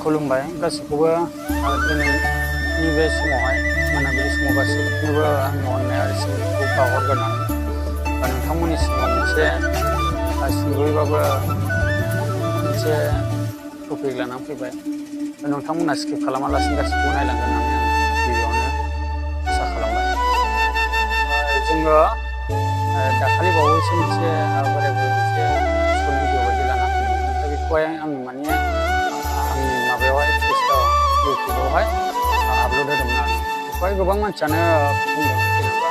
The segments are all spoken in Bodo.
खुलुमबाय गासैखौबो दिनैनि बे समावहाय मोनाबिलि समाव गासैखौबो आंनि अननाय आरो सिबिनायखौ बावहरग्रोनानै नोंथांमोननि सिगाङाव मोनसे सुंद'यैबाबो मोनसे टपिक लानानै फैबाय। नोंथांमोना स्किप खालामालासिनो गासैखौबो नायलांगोन होननानै आं गिबियावनो आसा खालामबाय। जोङो दाखालि बावैसो मोनसे बोराय बुरै मोनसे शर्ट भिडिअ बायदि लाना फैदोंमोन। दा बेखौहाय आं माने आंनि माबायावहाय इउटुबावहाय आपल'ड होदोंमोन आरो बेखौहाय गोबां मानसियानो बुंदों जेनेबा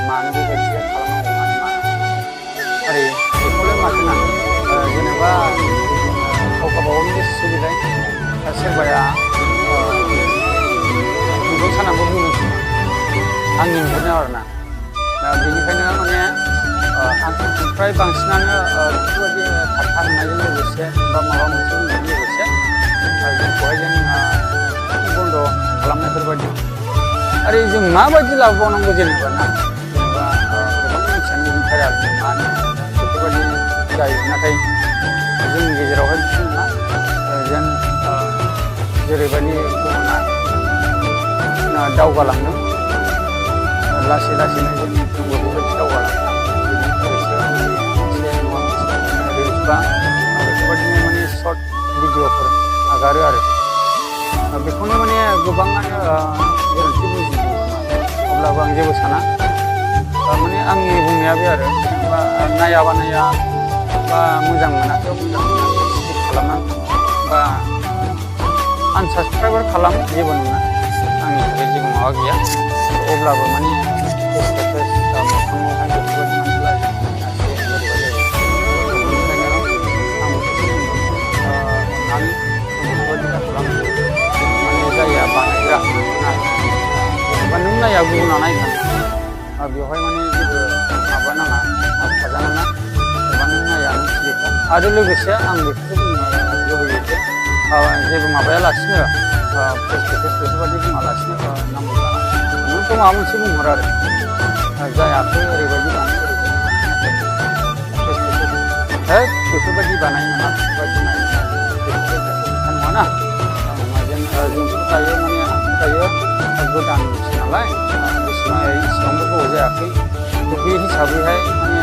मानो बेबायदि खालामनांगौ मानो ओरै बेखौलाय माथो होननानै जेनेबा गाव गावबागावनि गोसोसो बेलाय सोरबाया मेगन सानांगौ बुंदों खोमा आंनि नुहुरनायाव आरोना। बेनिखायनो माने आं फ्राय बांसिनानो बेफोरबायदि थाबथा होनायजों लोगोसे बा माबा मोनसे होनायजों लोगोसे जोंखौहाय जों बन्द' खालामनायफोरबायदि आरो जों माबायदि लाबोबावनांगौ जेनेबा ना जेनेबा गोबां मानसियानो बुंथारो आरो मानो बेफोरबायदि जायो। नाथाय जोंनि गेजेरावहाय बिदि नङा जेन जेरैबायदि गुबुना दावगालांदों लासै लासैनो जोंबो बेबायदि दावगालांदों। मोनसे नङा मोनसे रिल्स बा बेफोरबायदिनो माने सर्ट भिडिअफोर आगारो आरो बेखौनो माने गोबाङानो गोरोन्थि बुजियो। अब्लाबो आं जेबो साना माने आंनि बुंनाया बे आरो जेनेबा नायाबा नाया बा मोजां मोनाखै मोजां मोनाखै स्किप खालामनानै बा आनसाबसक्राइबार खालाम जेबो नङा आंनि थाखाय जेबो माबा गैया। अब्लाबो माने फेस टु फेस मोखाङावहाय बेफोरबायदि माने रायज्लायनाया एसे बोरैबा जायो। बेनिखायनो आं मोनसे अननानै बेफोरबायदि दाखालामो माने जायहा बानायग्रा जेनेबा नों नाया गुबुना नायगोन बेवहाय माने जेबो माबा नाङा थाजानाङा एबा नों नाया नों सिरिखा। आरो लोगोसे आं बेखौसो बुंनो लुबैयो जे जेबो माबायालासिनो फेस टु फेस बेफोरबायदि बुङालासिनो नांगौ जाना नोंथ' माबा मोनसे बुंहर आरो जायाखै ओरैबायदि बानाय बेफोरबायदि बानाय नङा बेफोरबायदि नाय बेफोरबायदि खोथा नङाना जोंथ' दायो माने दायो गोदानसो नालाय इसिबांबो गोबाव जायाखै बे हिसाबैहाय माने